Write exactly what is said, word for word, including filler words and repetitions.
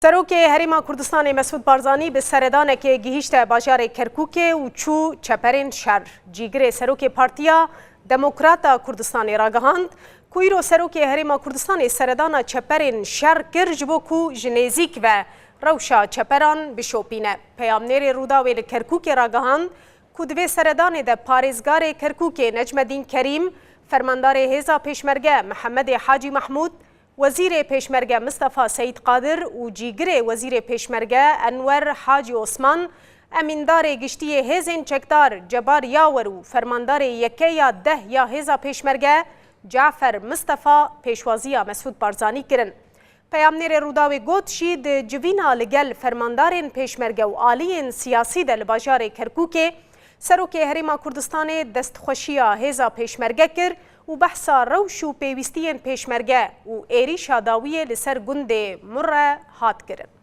Serokê Herêma Kurdistanê Mesûd Barzanî bi seredanekê gihîşte bajarê Kerkûkê û çû çeperên şer. Cîgirê Serokê Partiya Demokrata Kurdistanê ragihand ku îro Serokê Herêma Kurdistanê seredana çeperên şer kir ji bo ku ji nêzîk ve rewşa çeperan bişopîne. Peyamnêrê Rûdawê li Kerkûkê ragihand ku di vê seredanê de parêzgarê Kerkûkê Necmedîn Kerîm, fermandarê Hêza Pêşmerge Mihemedê Hacî Mehmûd, Wezîrê Pêşmerge Mistefa Seyîd Qadir û cîgirê Wezîrê Pêşmerge Enwer Hacî Osman, Emîndarê Giştî yê Hêzên Çekdar Cebar Yawer û Fermandarê Yeke ya Deh ya Hêza Pêşmerge Cafer Mistefa pêşwaziya Mesûd Barzanî kirin. Peyamnêrê Rûdawê got jî, di civîna li gel fermandarên pêşmerge û aliyên siyasî de li bajarê Kerkûkê Serokê Herêma Kurdistanê destxweşiya Hêza Pêşmerge kir û behsa rewş û pêwîstiyên pêşmerge û êrîşa dawiyê li ser gundê Murre hat kirin.